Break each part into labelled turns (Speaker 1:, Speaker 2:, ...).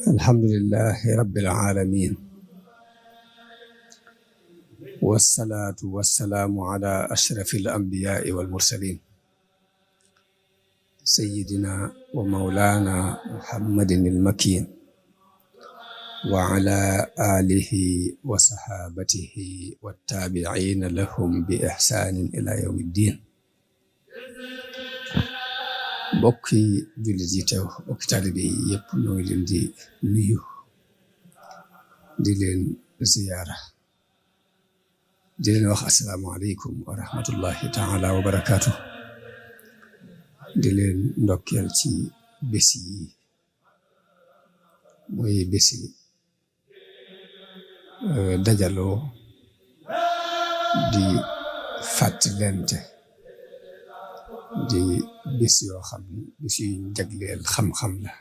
Speaker 1: الحمد لله رب العالمين، والصلاة والسلام على أشرف الأنبياء والمرسلين سيدنا ومولانا محمد المكين وعلى آله وصحابته والتابعين لهم بإحسان إلى يوم الدين. bokki jullit yi teew bokki taalibe yi yëpp ñoo ngi leen di nuyu di leen ziyaara di leen wax assalaamu aleykum wa rahmatullahi taala wa barakaatu. di leen ndokkeel ci bés yi mooy bési dajaloo di fàttalente di bis yoo xam ni bis yu jagleel xam-xam la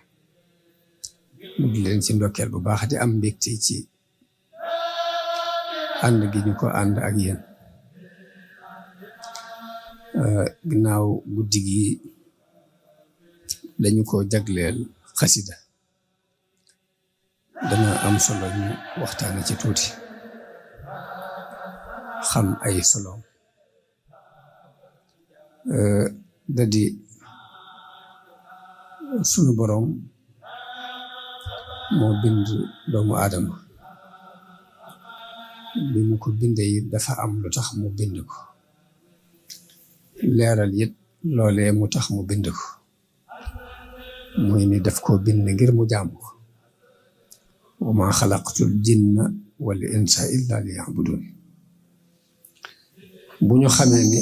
Speaker 1: mu di leen ci ndokkeel bu baax di am mbégte ci ànd gi ñu ko ànd ak yéen. ginnaaw guddi gi dañu ko jagleel xasida dana am solo ñu waxtaane ci tuuti xam ay soloom. da di sunu boroom moo bind doomu aadama bi mu ko bindee it dafa am lu tax mu bind ko leeral it loolee mu tax mu bind ko mooy ni daf ko bind ngir mu jaamu ko wa maa xalaqtul jinna wal insa illa liya'budun. bu ñu xamee ni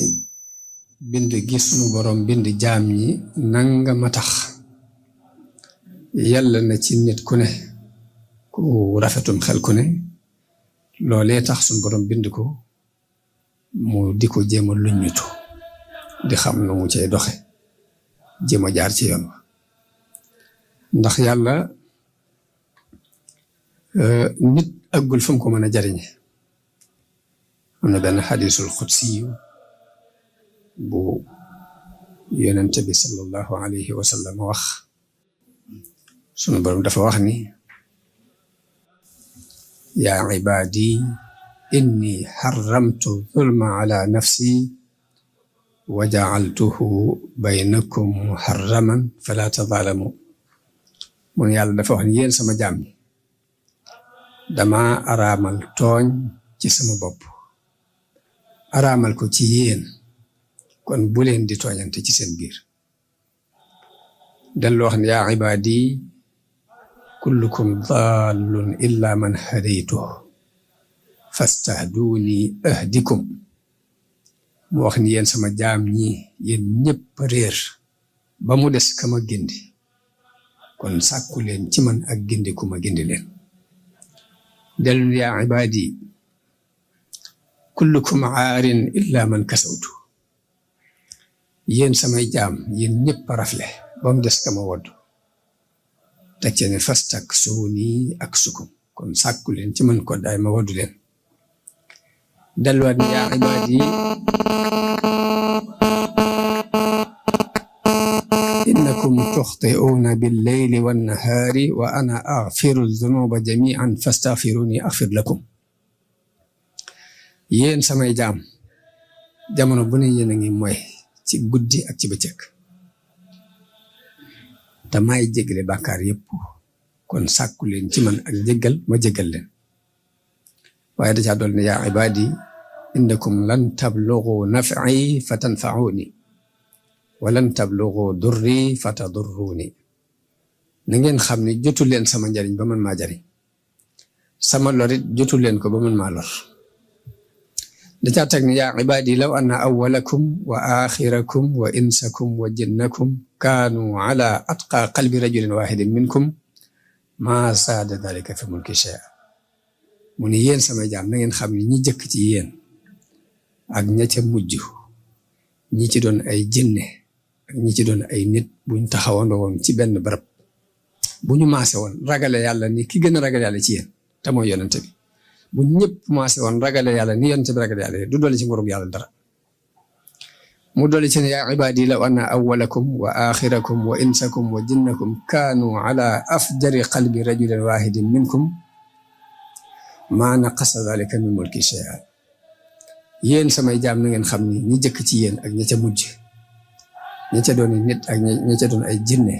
Speaker 1: bind gi sunu boroom bind jaam ñi nanga ma tax yàlla na ci nit ku ne ku rafetum xel ku ne loolee tax sunu boroom bind ko mu di ko jéem a luññutu di xam nu mu cay doxe jéem a jaar ci yoon wa ndax yàlla nit àggul fu mu ko mën a jariñe. am na benn xadiisul xudsiyu bu yonent bi sallallahu alayhi wa sallam wax sunu boroom dafa wax ni yaa ibaadi inni xaramtu zulma ala nafsi wa jacaltuhu baynakum muharraman fala tazalamu. mun yàlla dafa wax ni yéen sama jaam ñi dama araamal tooñ ci sama bopp araamal ko ci yéen kon bu leen di tooñante ci seen biir. dellu wax ne yaa ibaadi kullukum dallun illa man hadaytuhu fastahduni ahdikum. mu wax ni yéen sama jaam ñi yéen ñëpp réer ba mu des kama gindi kon sàkku leen ci man ak gindi ku ma gindi leen. dellu yaa ibaadi kullukum aarin illa man kasawtu. yéen samay jaam yéen ñëpp rafle ba mu des kama wodd teg ci ne fastak suuni ak sukum kon sàkku leen ci man ko daay ma woddu leen. delluwaat ni yaa ibaadi innakum tuxti'uuna billeyli wannahaari wa ana agfiru zunuba jamian fastaghfiruni aghfir lakum. yéen samay jaam jamono bu ne yéen a ngi mooy ci guddi ak ci bëccëg te may jéggale bàkkaar yépp kon sàkku leen ci man ak jéggal ma jéggal leen. waaye da caa dool ne yaa ibaadi innakum lan tablugu naf'i fa tanfa'uni wa lan tablugu durri fa tadurruni. na ngeen xam ne jotu leen sama njariñ ba man maa jariñ sama lorit jotu leen ko ba man maa lor. da caa teg ne yaa ibaadi law anna awwalakum wa axirakum wa insakum wa jinnakum kaanu ala atqa qalbi rajulin wahidin minkum ma saada dalika fi mulki shay'a. mu ne yéen sama jaam na ngeen xam ne ñi jëkk ci yéen ak ña ca mujj ñi ci doon ay jinne ak ñi ci doon ay nit buñ taxawandoo woon ci benn barab bu ñu maase woon ragale yàlla ni ki gën a ragale yàlla ci yéen te mooy yonente bi bu ñëpp maase woon ragale yàlla ni yonente bi ragale yàlla du dolli ci ngurug yàlla dara. mu dolli ci ne yaa ibaadi law anna awwalakum wa axirakum wa insakum wa jinnakum kaanu ala afjari qalbi rajulin wahidin minkum maa naqasa dalika min mulki shay'a. yéen samay jaam na ngeen xam ni ñi jëkk ci yéen ak ña ca mujj, ña ca doon nit ak ña ca doon ay jinne,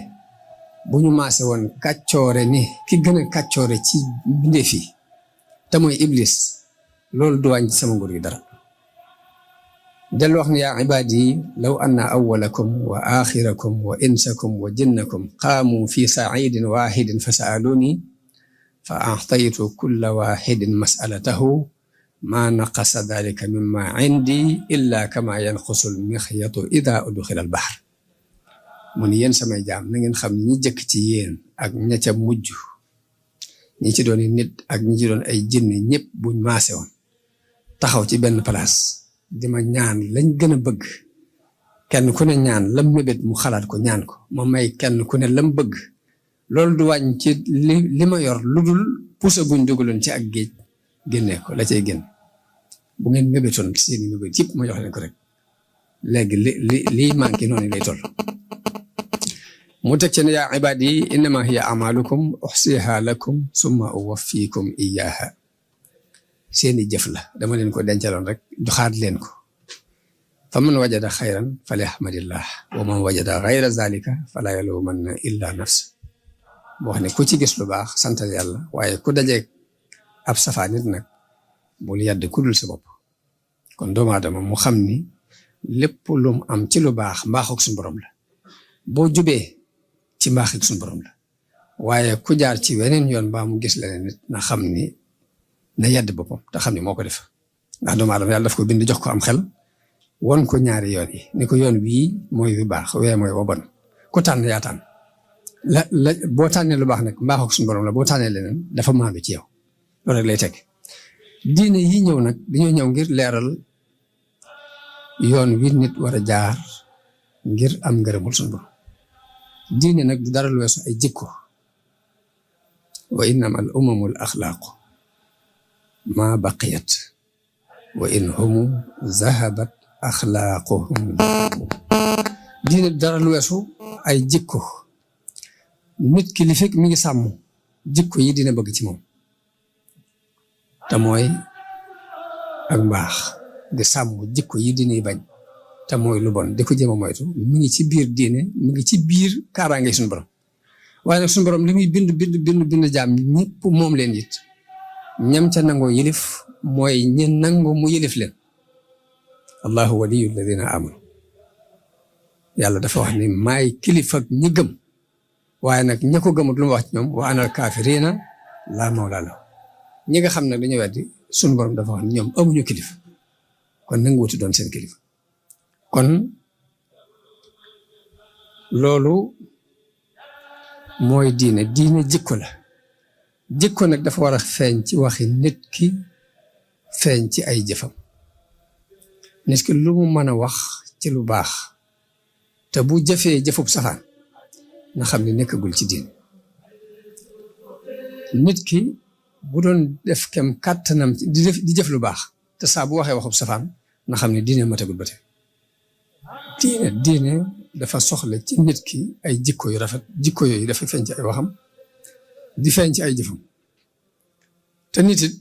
Speaker 1: bu ñu maase woon kàccoore ni ki gën a kàccoore ci mbindeef yi te mooy iblis, loolu du wàññi sama nguur gi dara. del wax ne yaa ibaadi law anna awwalakum wa axirakum wa insakum wa jinnakum qaamu fi saidin waxidin fa saaluni fa axtaytu kulla waxidin masalatahu ma naqasa dalika mimma indi illa kama yanqusu almixyatu ida udxila albaxr. mu ni yéen samay jaam na ngeen xam ñi jëkk ci yéen ak ña ca mujj, ñi ci doon nit ak ñi ci doon ay jinne, ñëpp buñ maase woon taxaw ci benn place di ma ñaan lañ gën a bëgg, kenn ku ne ñaan lam mébét mu xalaat ko ñaan ko, ma may kenn ku ne lam bëgg, loolu du wàññ ci li ma yor lu dul pusa buñ dugaloon ci ak géej génnee ko la cay génn. bu ngeen mébétoon seeni mébét yëpp ma jox leen ko rek, léegi lii manqué noonu lay toll. mu teg ci ne yaa ibaadi innama hiya amalukum uxsiha lakum summa uwaffikum iyaha. seeni jëf la dama leen ko dencaloon rek joxaat leen ko. fa man wajada xayran falyahmadillah wa man wajada xayra zalika fala yalumanna illa nafsa. boo xam ne ku ci gis lu baax santal yàlla, waaye ku dajeeg ab safaa nit nag bul yàdd ku dul sa bopp. kon doomu aadama mu xam ni lépp lum am ci lu baax mbaaxuk suñu borom la, boo jubee ci mbaaxuk suñu borom la, waaye ku jaar ci weneen yoon baa mu gis leneen nit na xam ni na yedd boppam te xam ni moo ko def. ndax doomu aadama yàlla daf ko bind jox ko am xel, won ko ñaari yoon yi ni ko yoon wii mooy wi baax, wee mooy wa bon, ku tànn yaa tànn. boo tànnee lu baax nag mbaaxuk suñu borom la, boo tànnee leneen dafa maandu ci yow. loolu rek lay teg. diine yi ñëw nag dañoo ñëw ngir leeral yoon wi nit war a jaar ngir am ngërëmul suñu borom. diine nag du dara lu weesu ay jikko. wa innama al umamul axlaaqu ma baqiyat wa in humu zahabat axlaaquhum. diine du dara lu weesu ay jikko. nit ki li fekk mi ngi sàmm jikko yi dina bëgg ci moom te mooy ak mbaax, di sàmm jikko yi dina bañ te mooy lu bon di ko jéem a moytu, mi ngi ci biir diine, mi ngi ci biir kaaraange suñu borom. waaye nag suñu borom li muy bind jaam ñëpp moom leen it, ñam ca nangoo yilif mooy ñi nangu mu yilif leen. allahu waliyu alladina amanu. yàlla dafa wax ni maay kilifa ak ñi gëm, waaye nag ña ko gëmut lu mu wax ci ñoom wa anal kaafiriina laa mawla lahum. ñi nga xam nag dañoo weddi suñu borom dafa wax ni ñoom amuñu kilifa, kon nangu wuti doon seen kilifa. kon loolu mooy diine. diine jikko la. jikko nag dafa war a feeñ ci waxi nit ki, feeñ ci ay jëfam. nit ki lu mu mën a wax ci lu baax te bu jëfee jëfub safaan na xam ne nekkagul ci diine. nit ki bu doon def kem kàttanam di jëf lu baax te saa bu waxee waxub safaan na xam ne diine matagul ba tey. diine dafa soxla ci nit ki ay jikko yu rafet. jikko yooyu dafa feeñ ci ay waxam di feeñ ci ay jëfam. te nit it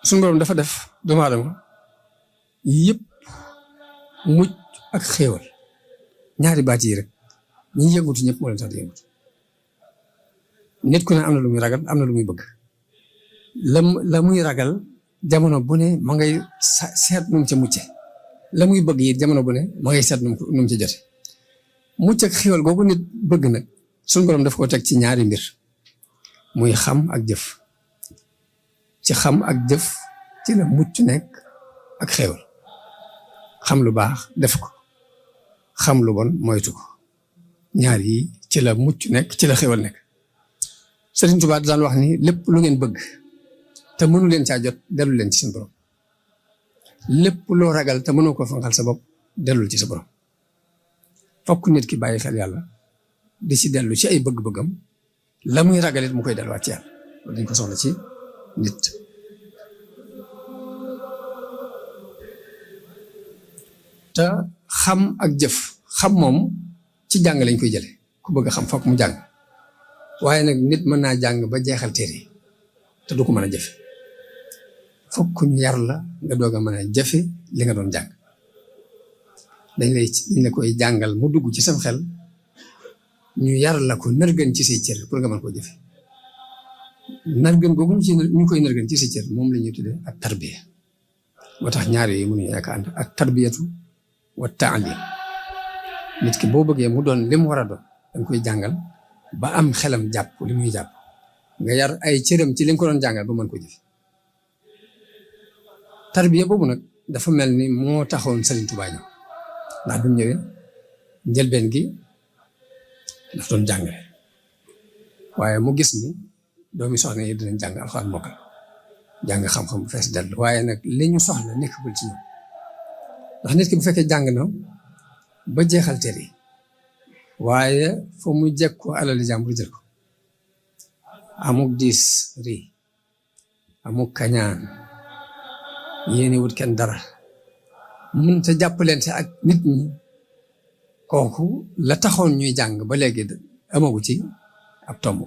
Speaker 1: suñu borom dafa def doomu aadama yëpp mucc ak xéewal, ñaari baat yi rek ñi yëngutu ñëpp moo leen tax di yëngutu. nit ku ne am na lu muy ragal, am na lu muy bëgg. la muy ragal jamono bu ne ma ngay seet nu mu ca mucce, la muy bëgg yi jamono bu ne ma ngay seet nu mu ca jote. mucc ak xéewal googu nit bëgg nag suñu borom daf ko teg ci ñaari mbir, muy xam ak jëf. ci xam ak jëf ci la mucc nekk ak xéewal. xam lu baax def ko, xam lu bon moytu ko. ñaar yi ci la mucc nekk, ci la xéewal nekk. Sëriñ Tuubaa daan wax ni lépp lu ngeen bëgg te mënu leen caa jot dellu leen ci seen borom. lépp loo ragal te mënoo ko fanqal sa bopp dellul ci sa borom. fokk nit ki bàyyi xel yàlla di ci dellu ci ay bëgg-bëggam, la muy ragalit mu koy delluwaat ci yàlla. loolu dañ ko soxla ci nit. te xam ak jëf xam moom ci jàng lañ koy jële ku bëgg a xam fokk mu jàng waaye nag nit mën naa jàng ba jeexal téere te du ko mën a jëfe fokk ñu yar la nga doog a mën a jëfe li nga doon jàng dañ la koy jàngal mu dugg ci sam xel ñu yar la ko nërgën ci say cër pour nga mën koo jëfe nërgën googu ñu koy nërgën ci say cër moom la ñuy tuddee ak tarbiya moo tax ñaar yooyu mënuñu ñàkk ànd ak tarbiyatu wa taalim nit ki boo bëggee mu doon li mu war a doon danga koy jàngal ba am xelam jàpp li muy jàpp nga yar ay cëram ci li nga ko doon jàngal ba mën ko jëfe tarbiya boobu nag dafa mel ni moo taxoon Serigne Touba ñëw ndax bi mu ñëwee njëlbeen gi daf doon jàngale waaye mu gis ni doomi soxna yi dinañ jàng alxuraan mokkal jàng xam-xam bu fees dell waaye nag li ñu soxla nekkul ci ñoom ndax nit ki bu fekkee jàng na ba jeexal téere yi waaye foo mu jekk ko alali jàmbur jël ko amuk diis rii amuk kañaan yéene wut kenn dara mun te jàppalante ak nit ñi kooku la taxoon ñuy jàng ba léegi amagu ci ab tomb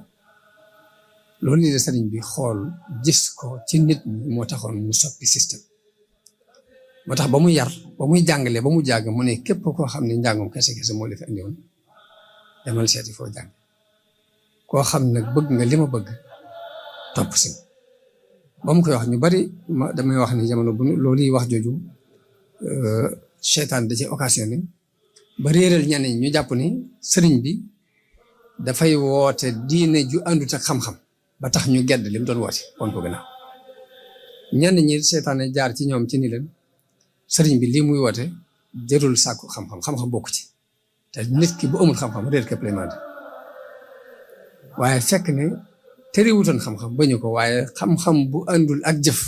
Speaker 1: loolu li de sëriñ bi xool gis ko ci nit ñi moo taxoon mu soppi système moo tax ba mu yar ba muy jàngale ba mu jàng mu ne képp koo xam ne njàngum kese kese moo la fi andi woon demal seeti foo jàng koo xam nag bëgg nga li ma bëgg topp si ba mu koy wax ñu bari damay wax ni jamono bu loolu yi wax jooju seytaan da ci occasionné ba réeral ñenn ñi ñu jàpp ni sëriñ bi dafay woote diine ju àndut ak xam-xam ba tax ñu gedd li mu doon woote kon ko gannaaw ñenn ñi seytaane jaar ci ñoom ci ni leen sëriñ bi lii muy woote jërul sàkku xam-xam xam-xam bokku ci te nit ki bu amul xam-xam réer képp lay mën waaye fekk ne terewutoon xam-xam bañu ko waaye xam-xam bu àndul ak jëf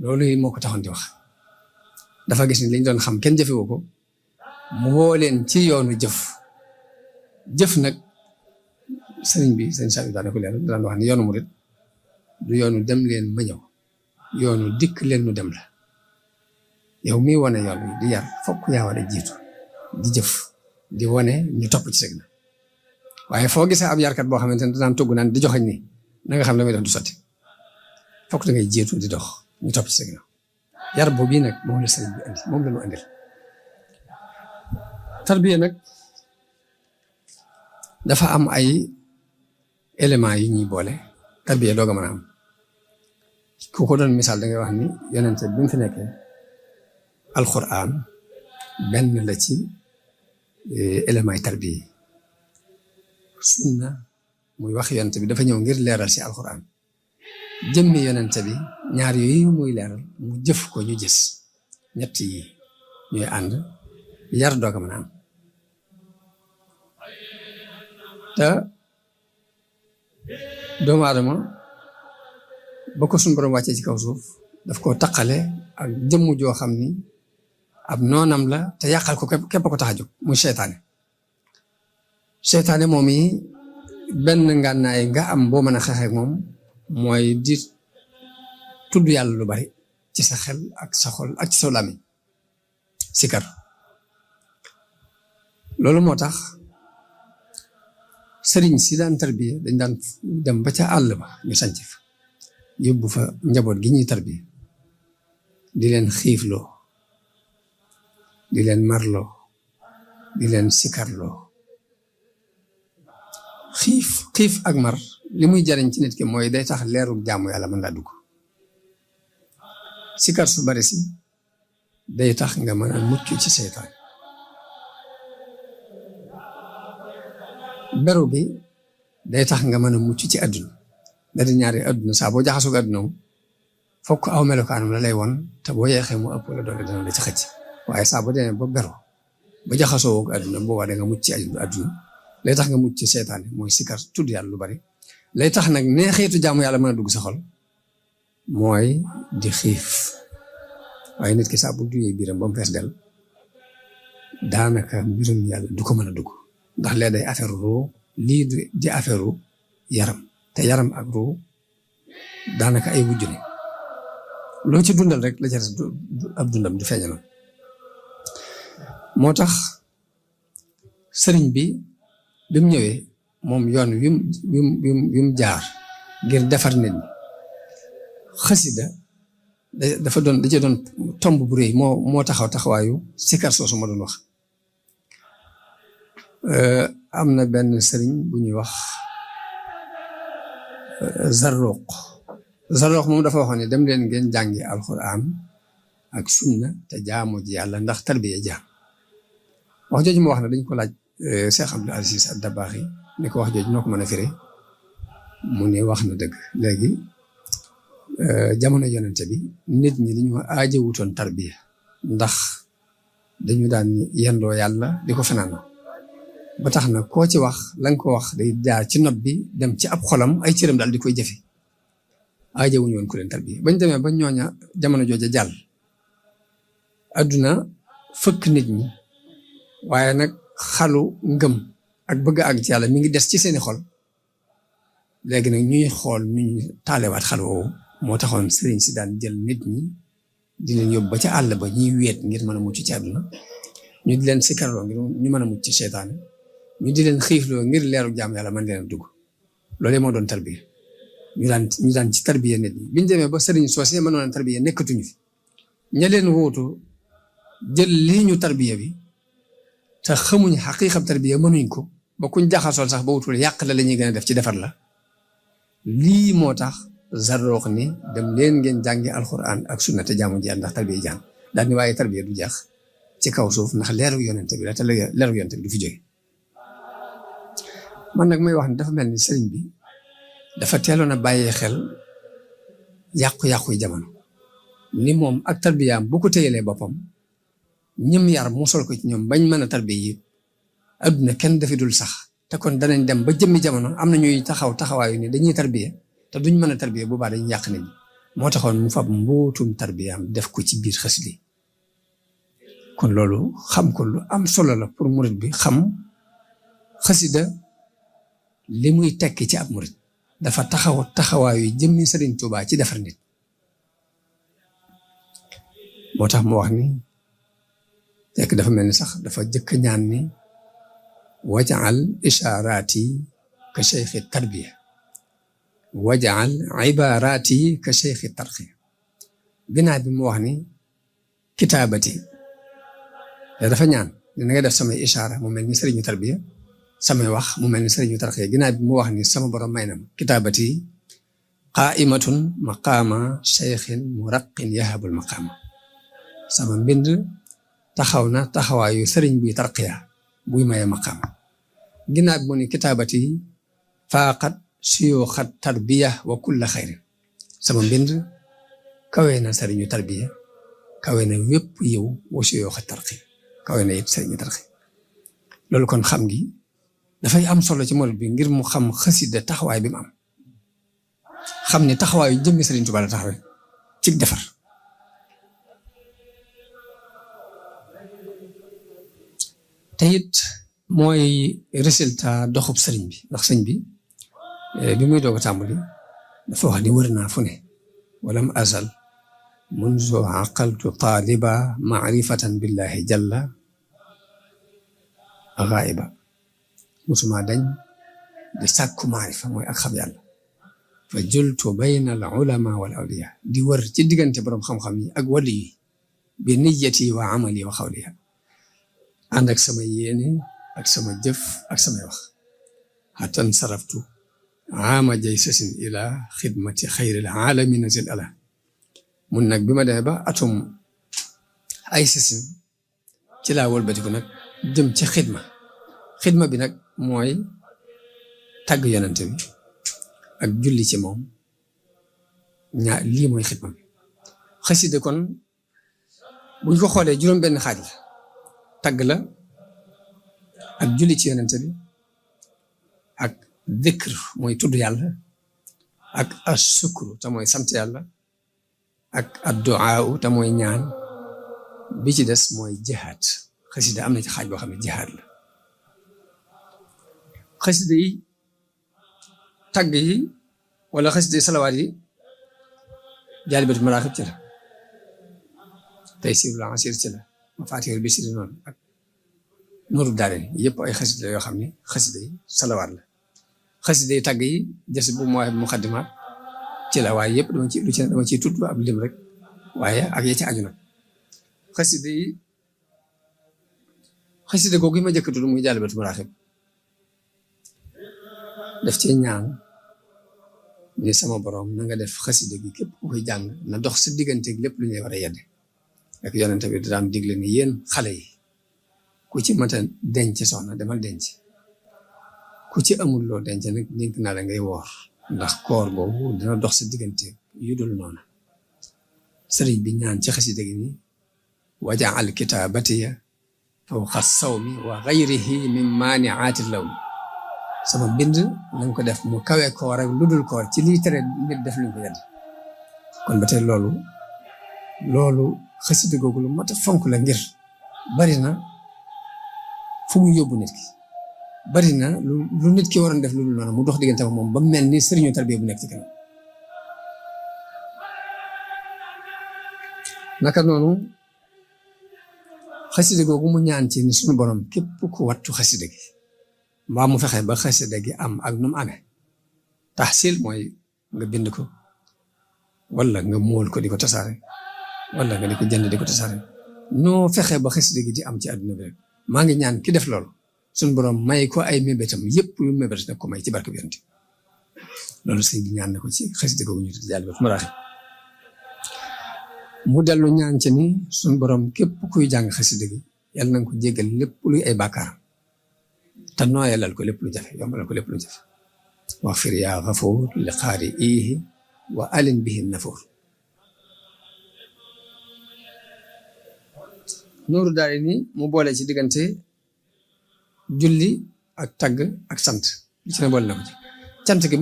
Speaker 1: loolu moo ko taxoon di wax dafa gis ni liñ doon xam kenn jëfewu ko mu woo leen ci yoonu jëf nag sëriñ bi sëriñ Saliou daana ko leeral daan wax ni yoonu murit du yoonu dem leen ma ñëw yoonu dikk leen nu dem la yow mii wane yoon wi di yar fokk yaa war a jiitu di jëf di wane ñu topp ci sëg na waaye foo gisee ab yarkat boo xamante ne daan tugg naan di joxañ ni na nga xam la muy def du sotti fokk da ngay jiitu di dox ñu topp ci sëg na yar boobu nag moom la sëriñ bi andi moom la ñu andil tarbiya nag dafa am ay éléments yi ñuy boole tarbiya doog a mën a am ku ko doon misaal da ngay wax ni yonente bi mu fi nekkee alquran benn la ci éléments yi tarbiya yi sunna muy wax yonente bi dafa ñëw ngir leeral si alquran jëmmi yonente bi ñaar yooyu muy leeral mu jëf ko ñu gis ñett yi ñooy ànd yar doog a mën a am te doomu aadama ba ko suñu borom wàccee ci kaw suuf daf koo taqale ak jëmm joo xam ni ab noonam la te yàqal ko képp ko tax a jóg muy seytaane moom yi benn ngànnaay nga am boo mën a xeexee ak moom mooy di tudd yàlla lu bari ci sa xel ak sa xol ak ci sa làmmiñ sikar loolu moo tax sëriñ si daan tarbiya dañ daan dem ba ca àll ba ñu sanc fa yóbbu fa njaboot gi ñuy tarbiya di leen xiifloo di leen marloo di leen sikarloo xiif ak mar li muy jariñ ci nit ki mooy day tax leeru jaamu yàlla mën laa dugg sikar su bari si day tax nga mën a mucc ci seytaan beru bi day tax nga mën a mucc ci àdduna da di ñaari àdduna saa boo jaxasoo àdduna fokk aw melokaanam la lay won te boo yeexee mu ëpp la doole dana la ci xëcc waaye saa boo demee ba beru ba jaxasoo ak àdduna boobaa da nga mucc ci àdduna lay tax nga mucc ci seytaane mooy sikar tudd yàlla lu bari lay tax nag neexiitu jaamu yàlla mën a dugg sa xol mooy di xiif waaye nit ki saa bu duyee biiram ba mu fees del daanaka mbirum yàlla du ko mën a dugg ndax lee day affaire ruu lii di affaire yaram te yaram ak ruu daanaka ay wujju ne loo ci dundal rek la ca ab dundam du feeñal moo tax sëriñ bi mu ñëwee moom yoon wim jaar ngir defar nit ñi xasida dafa doon da cee doon tomb bu rëy moo taxawaayu sikar soosu ma doon wax. am na benn sëriñ bu ñuy wax Zarruq moom dafa waxoon ne dem leen ngeen jàngi alxuraan ak sunna te jaamu ji yàlla ndax tarbiya jaam wax jooju mu wax na dañ ko laaj Cheikh Abdou Aziz Dabakh ni ko wax jooju noo ko mën a firi mu ne wax na dëgg léegi jamono yonente bi nit ñi dañu aajowutoon tarbiya ndax dañu daan yendoo yàlla di ko fanaanoo ba tax na koo ci wax la nga ko wax day jaar ci nopp bi dem ci ab xolam ay cëram daal di koy jëfe aajowuñu woon ku leen tarbiya bañ demee ba ñooña jamono jooja jàll adduna fëkk nit ñi waaye nag xalu ngëm ak bëgg ak ci yàlla mi ngi des ci seeni xol léegi nag ñuy xool nu ñu taalewaat xal woowu moo taxoon sëriñ si daan jël nit ñi di leen yóbbu ba ca àll ba ñuy weet ngir mën a mucc ci àdduna ñu di leen sikarloo ngir ñu mën a mucc ci seytaane ñu di leen xiifloo ngir leeru jaam yàlla mën leen dugg loolee moo doon tarbiya ñu daan ci tarbiya nit ñi biñ demee ba sëriñ soosé mënoon tarbiya nekkatuñu fi ña leen wóotu jël lii ñu tarbiya bi te xamuñ xaqiiqam tarbiya mënuñ ko ba kuñ jaxasool sax ba wutul yàq la ñuy gën a def ci defar la lii moo tax Zarruq ni dem leen ngeen jàngi alxuraan ak sunna te jaamu ji ndax tarbiya jàng daal ni waaye tarbiya du jeex ci kaw suuf ndax leeru yonente bi la te leeru yonente bi du fi jóge man nag may wax ne dafa mel ni sëriñ bi dafa teeloon a bàyyee xel yàqu-yàqu yi jamono ni moom ak tarbiyaam bu ko téyelee boppam ñëm yar mu sol ko ci ñoom bañ mën a tarbiya yi adduna kenn dafi dul sax te kon danañ dem ba jëmmi jamono am na ñuy taxawaayu ni dañuy tarbiya te duñ mën a tarbiya bu baax dañuy yàq nit ñi moo taxoon mu fab mbootum tarbiyaam def ko ci biir xasida yi kon loolu xam ko lu am solo la pour murid bi xam xasida li muy tekki ci ab murid dafa taxawaayu jëmmi Sëriñ Tuubaa ci defar nit moo tax mu wax ni fekk dafa mel ni sax dafa jëkk ñaan ni wajaal ishaaraati ka cheikhi tarbiya wajaal ibaaraati ka cheikhi tarqiya ginnaaw bi mu wax ni kitaabati te dafa ñaan ni na nga def samay ishaara mu mel ni sëriñu tarbiya samay wax mu mel ni sëriñu tarqiya ginnaaw bi mu wax ni sama borom may na ma kitaabati qaimatun maqaama cheikhin muraqin yahabul maqaama sama mbind taxaw na taxawaayu sëriñ buy tarqiya buy maye maqaam ginnaaw bi mu ni kitaabati faaqat suyuuxat tarbiya wa kulla xayrin sama mbind kawe na sëriñu tarbiya kawe na wépp yow wa suyuuxat tarqiya kawe na it sëriñu tarqiya loolu kon xam gi dafay am solo ci murid bi ngir mu xam xasida taxawaay bi mu am xam ni taxawaayu jëmmi Sëriñ Tuubaa la taxawee ci defar te it mooy résultat doxub sëriñ bi ndax sëñ bi bi muy doog a tàmbali dafa wax ni wër naa fu ne walam azal munzu aqaltu taaliba maarifatan billahi jalla ghaiba musuma dañ di sàkku maarifa mooy ak xam yàlla fa jultu bayna al ulama wal awliya di wër ci diggante borom xam-xam yi ak wali yi bi niyati wa amali wa xawliya ànd ak sama yéene ak sama jëf ak samay wax xatan saraftu ama jay sasin ila xidmati xayril alamina zil ala mun nag bi ma demee ba atum ay sasin ci laa wëlbatiku nag jëm ci xidma bi nag mooy tàgg yonente bi ak julli ci moom lii mooy xidma bi xasida kon buñ ko xoolee juróom benn xaaj la tagg la ak julli ci yonente bi ak dhikr mooy tudd yàlla ak ashukru te mooy sant yàlla ak addu'a te mooy ñaan bi ci des mooy jihaad xasida am na ci xaaj boo xam ne jihaad la xasida yi tagg yi wala xasida yi salawaat yi jaalibatu maraaxib ci la taysirul asiir ci la mafaatihul bisri noonu ak Nooru Daarayni yëpp ay xasida yoo xam ne xasida yi salawaat la xasida yi tàgg yi jës bu mooy muxaddimaat ci la waaye yëpp dama ciy tudd ab lim rek waaye ak ya ci aju nag xasida googu yi ma jëkk tudd muy Jaalibatul Maraaxib daf ci ñaan ni sama borom na nga def xasida gi képp ku koy jàng na dox sa digganteeg lépp lu ñuy war a yedde ak yonente bi daan digle ni yéen xale yi ku ci mata denc soxna demal denc ku ci amul loo denc nag dénk naa la ngay woor ndax koor boobu dina dox sa diggante yu dul noonu sëriñ bi ñaan ci xasida gi ni wajaal kitaabatiya fawqa sawmi wa gayrihi min maaniaati lawmi sama bind nañ ko def mu kawe koor ak lu dul koor ci lii tere nit def luñ ko yedd kon ba tey loolu xasida googu lu mat a fonk la ngir bari na fu mu yóbbu nit ki bari na lu nit ki waroon def lu dul noonu mu dox diggante moom ba mel ni sëriñu tarbiya bu nekk ci kanam naka noonu xasida googu mu ñaan ci ni suñu borom képp ku wattu xasida gi mbaa mu fexe ba xasida gi am ak nu mu amee taxsil mooy nga bind ko wala nga móol ko di ko tasaare wala nga di ko jënd di ko tasaare noo fexe ba xasida gi di am ci àdduna bi rek maa ngi ñaan ki def loolu suñu borom may ko ay mébétam yëpp yu mébét nag ko may ci barke bi yonent loolu sëñ bi ñaan na ko ci xasida googu ñu tudd Jaalibatul Maraaxib mu dellu ñaan ci ni suñu borom képp kuy jàng xasida gi yàlla na nga ko jéggal lépp luy ay bàkkaaram te nooyalal ko lépp lu jafe yombalal ko lépp lu jafe waxfir yaa gafuur li qaari iihi wa alin bihi nafuur Nooru Daarayni mu boole ci diggante julli ak tagg ak sant li ci ne boole na ko ci cant gi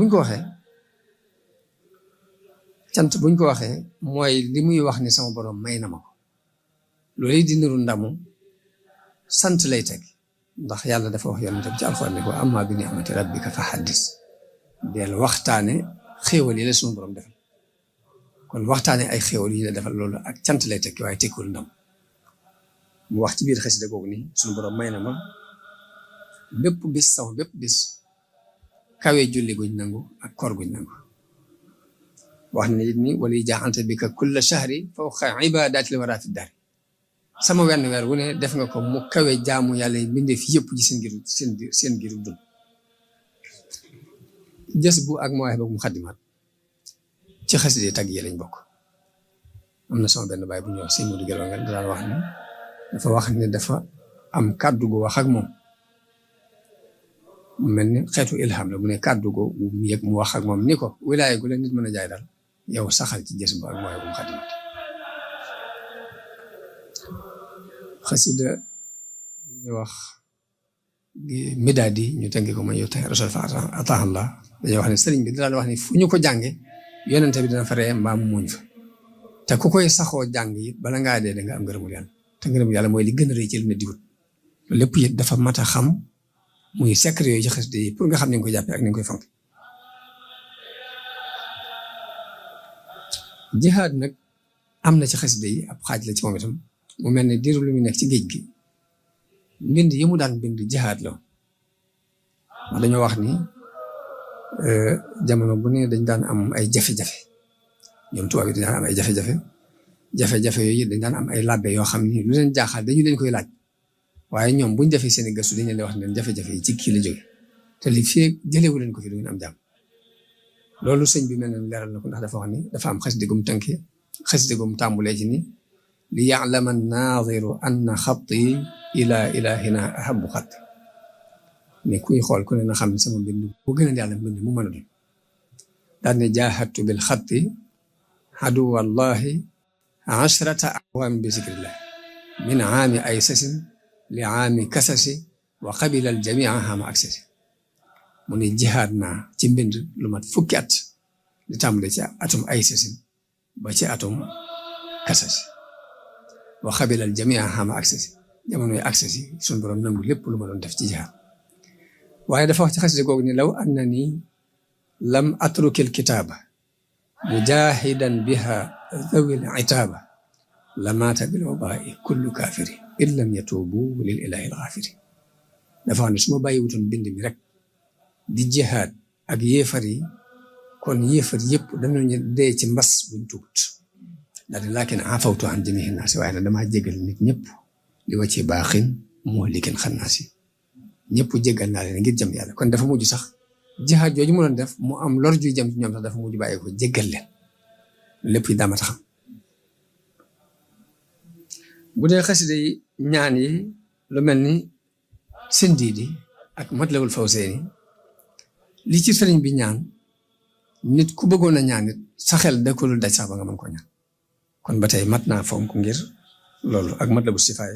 Speaker 1: buñ ko waxee mooy li muy wax ni sama borom may na ma ko loolu di niru ndamu sant lay teg ndax yàlla dafa wax yonent bi ci alxuraan ne ko amma bi ni'mati rabbika fa haddis del waxtaane xéewal yi la suñu borom defal kon waxtaane ay xéewal yi la defal loolu ak cant lay tekki waaye tekkul ndam mu wax ci biir xasida googu ni suñu borom may na ma bépp bis kawe julli guñ nangu ak koor guñ nangu wax na it ni wala jaaxante bi ka kulla shahri fawqa ibadatil wara fi dar sama wenn weer wu ne def nga ko mu kawe jaamu yàlla yi bindee fi yëpp ci seen giru dund jës bu ak mooy ba mu xaddimaat ci xasida tagg yi lañ bokk am na sama benn baay bu ñuy wax sëñ Modou Gelo nga daan wax ne dafa am kàddu gu wax ak moom mu mel ni xeetu ilham la mu ne kàddu gu mu yëg mu wax ak moom ni ko wilaaya gu la nit mën a jaay daal yow saxal ci jës bu ak mooy ba mu xaddimaat xasida ñu wax midaadi ñu tënk ko ma yow tey rasul fa ataahallah dañoo wax ne sëriñ bi daan wax ni fu ñu ko jànge yonente bi dina fa ree mbaa mu muñ fa te ku koy saxoo jàng it bala ngaa dee da nga am ngërëmul yàlla te ngërëmul yàlla mooy li gën a rëy ci li ne diwut loolu lépp it dafa mat a xam muy secret yooyu ci xasida yi pour nga xam ni nga koy jàppee ak ni nga koy fonk jihaad nag am na ci xasida yi ab xaaj la ci moom itam mu mel ne diiru lu mu nekk ci géej gi mbind yi mu daan bind jihaad la wax dañoo wax ni jamono bu ne dañ daan am ay jafe-jafe ñoom tubaab yi dañ daan am ay jafe-jafe yooyu dañ daan am ay labbe yoo xam ni lu leen jaaxal dañu leen koy laaj waaye ñoom buñ defee seen i gëstu dañu leen wax ne jafe-jafe yi ci kii la jóge te li fii jëlewu leen ko fi du ngeen am jàmm loolu sëñ bi mel ne leeral na ko ndax dafa wax ni dafa am xasida gum tënkee xasida gum tàmbulee ci ni li ya'lama an-naadiru anna xatti ila ilahina ahabu xat ne kuy xool ku ne na xam ne sama mbind bu gën a yàlla mbind mu mën a doon daal ne jaahadtu bil xatti aduwallahi ashrata awaami bi zikrillah min aami aysasin li aami kasasi wa qabila al jamia hama aksasi mu ne jihaad naa ci mbind lu mat fukki at li tàmbale ci atum aysasin ba ci atum kasasi wa qabila al jamia hama aksasi jamono yi aksasi suñu borom nangu lépp lu ma doon def ci jihaad waaye dafa wax ci xasida googu ni law annani lam atrukil kitaaba mujahidan biha dhawil itaaba lamaata bil wabaai kullu kaafiri in lam yatuubu lil ilahi al gaafiri dafa wax ne su ma bàyyi wutoon bind mi rek di jihaad ak yéefar yi kon yéefar yëpp danañu dee ci mbas buñ tugut daal di laakin afawtu an jamii'in naas waaye nag damaa jégal nit ñëpp li wa ci baaxin muhlikin xannaasi ñëpp jégal naa leen ngir jëm yàlla kon dafa mujj sax jihaad jooju mu doon def mu am lor juy jëm ci ñoom sax dafa mujj bàyyi ko jégal leen lépp yi daama taxam bu dee xasida yi ñaan yi lu mel ni Sindiidi ak Matlabul Fawzayni li ci sëriñ bi ñaan nit ku bëggoon a ñaan nit sa xel dëkkalul daj sax ba nga mën ko ñaan kon ba tey mat naa fonk ngir loolu ak Matlabu Sifaay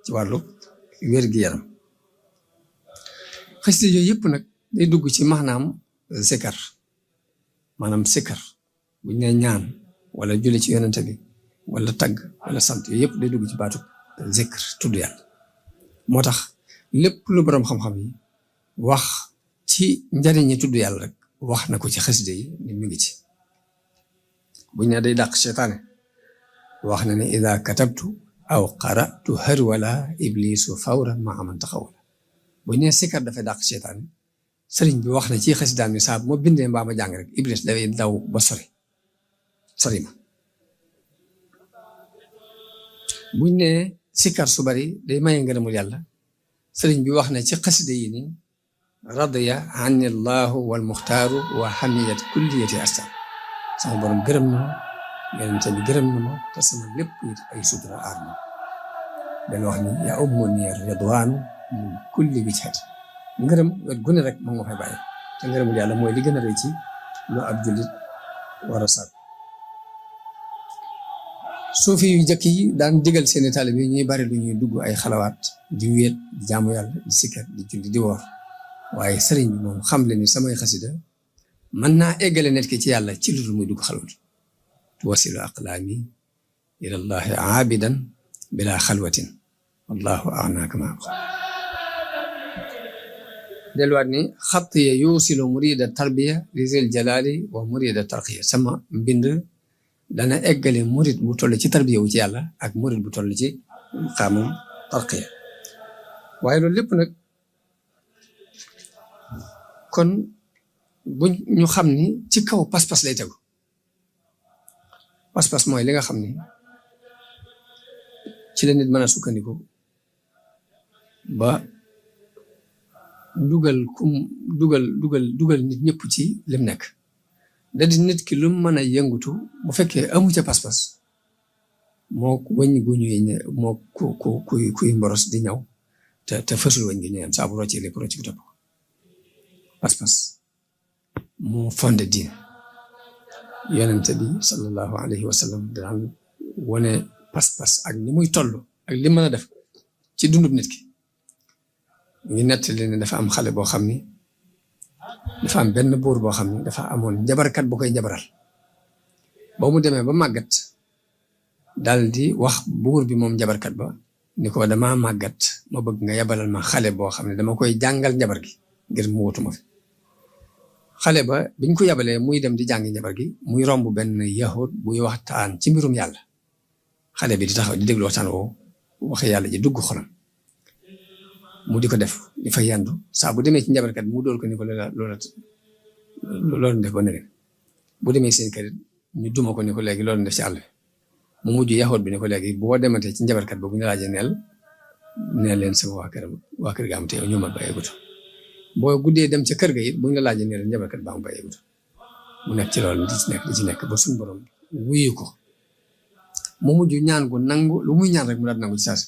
Speaker 1: ci wàllu wér-gi-yaram xasida yooyu yëpp nag day dugg ci maanaam zikar maanaam sikar buñ ne ñaan wala julli ci yonente bi wala tagg wala sant yooyu yëpp day dugg ci baatu zikr tudd yàlla moo tax lépp lu boroom xam-xam yi wax ci njariñi tudd yàlla rek wax na ko ci xasida yi ni mu ngi ci buñ ne day dàq seytaane wax na ne ida katabtu aw qara'tu harwala iblisu fawran ma aman taxawala buñ ne sikar dafay dàq seytaane sëriñ bi wax na ci xasidaam ni saa bu ma bindee mbaa ma jàng rek iblis dafay daw ba sori ma buñ ne sikar su bari day maye ngërëmul yàlla sëriñ bi wax na ci xasida yi ni radiya anni allahu wal muxtaaru wa hamiyat kulliyati astar sama borom gërëm na ma yonente bi gërëm na ma te sama lépp it ay sutura aar ma dañu wax ni yaa ummu ni ridwaanu min kulli wijhat ngërëm wet gune rek moom nga fay bàyyi te ngërëmul yàlla mooy li gën a rëy ci lu ab jullit war a sàkk suufi yu jëkk yi daan digal seeni taalibe yi ñuy bari lu ñuy dugg ay xalawaat di wéet di jaamu yàlla di sikkar di julli di woor waaye sëriñ bi moom xam le ni samay xasida mën naa eggale nit ki ci yàlla ci lu dul muy dugg xalwat tuwasilu aqlaami ilallahi aabidan bila xalwatin wallahu agnaaka ma abqa delluwaat ni xattiya yuusilu murida tarbiya li zil jalaali wa murida tarqiya sama mbind dana eggale murid bu toll ci tarbiya wu ci yàlla ak murid bu toll ci xaamum tarqiya waaye loolu lépp nag kon bu ñu xam ni ci kaw pas-pas lay tegu pas-pas mooy li nga xam ni ci la nit mën a sukkandiku ba dugal nit ñëpp ci lim nekk da di nit ki lu mën a yëngutu bu fekkee amu ca pas-pas moo wëñ gu ñuy moo kuy mboros di ñaw te fësul wëñ gi ñëwam saa bu rocci lépp rocci ko topp pas-pas moo fondé diin yonente bi sallallahu alayhi wa sallam daan wone pas-pas ak ni muy toll ak li mën a def ci dundub nit ki ngi nettali ne dafa am xale boo xam ni dafa am benn buur boo xam ni dafa amoon njabarkat bu koy njabaral ba mu demee ba màggat daal di wax buur bi moom njabarkat ba ni ko dama màggat ma bëgg nga yabalal ma xale boo xam ne dama koy jàngal njabar gi ngir mu wutuma fi xale ba biñ ko yabalee muy dem di jàngi njabar gi muy romb benn yahud buy waxtaan ci mbirum yàlla xale bi di taxaw di déglu waxtaan woo waxe yàlla ji dugg xolam mu di ko def di fa yandu saa bu demee ci njabarkat mu dool ko ni ko loolu def ba ne bu demee seen kër ñu duma ko ni ko léegi loolu def ci àll mu mujj yaxoot bi ni ko léegi boo dematee ci njabarkat ba bu ñu laajee neel leen sama waa kër ga am te ñu ma bàyyeegut boo guddee dem ca kër ga it bu ñu la laajee neel njabarkat ba am bàyyeegut mu nekk ci loolu di ci nekk ba suñu borom wuyu ko mu mujj ñaan gu nangu lu muy ñaan rek mu daal nangu ci saasi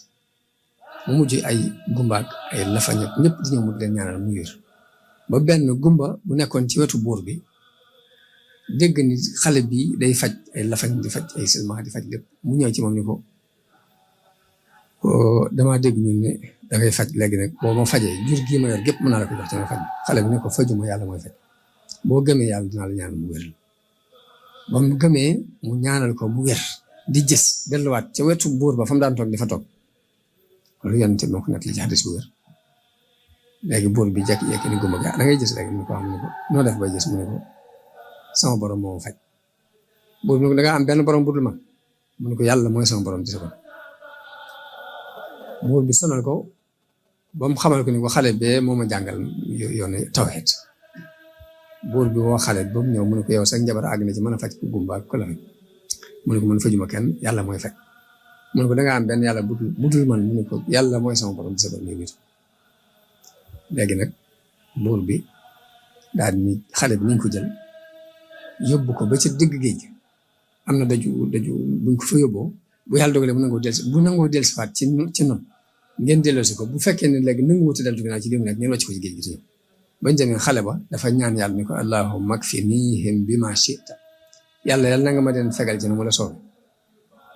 Speaker 1: mu mujj ay gumbaak ay lafañ ak ñëpp di ñëw mu leen ñaanal mu wér ba benn gumba bu nekkoon ci wetu buur bi dégg ni xale bi day faj ay lafañ di faj ay silma di faj lépp mu ñëw ci moom ni ko damaa dégg ñun ne dangay faj léegi nag boo ma fajee jur gii ma yor gépp mën naa la ko jox ci nga faj xale bi ne ko fajuma yàlla mooy faj boo gëmee yàlla dinaa la ñaanal mu wér ba mu gëmee mu ñaanal ko mu wér di gis delluwaat ca wetu buur ba fa mu daan toog di fa toog loolu yonente moo ko nekk li ci xadis bu wér léegi buur bi jekki-jekki ni gumba ga da ngay gis léegi mu ko xam ne ko noo def bay gis mu ne ko sama borom moo faj buur bi ne ko da nga am benn borom bu dul man mu ne ko yàlla mooy sama borom ci sa ko buur bi sonal ko ba mu xamal ko ni ko xale bee moo ma jàngal yoonu tawhid buur bi woo xale ba mu ñëw mu ne ko yow sax njabar àgg na ci mën a faj ko gumba ak ko la mu ne ko man fajuma kenn yàlla mooy faj mu ne ko da nga am benn yàlla budul man mu ne ko yàlla mooy sama borom di sa borom nit léegi nag buur bi daal ni xale bi nañ ko jël yóbbu ko ba ci digg géej am na daju buñ ko fa yóbboo bu yàlla dogalee bu nangoo dellusiwaat ci noonu ngeen delloosi ko bu fekkee ne léegi nangu wuti deltu ginnaaw ci li mu nekk ngeen wàcc ko ci géej gi te ñëw bañ demee xale ba dafa ñaan yàlla ni ko allahumma kfinihim bima shi'ta yàlla na nga ma den fegal ci nu mu la soobee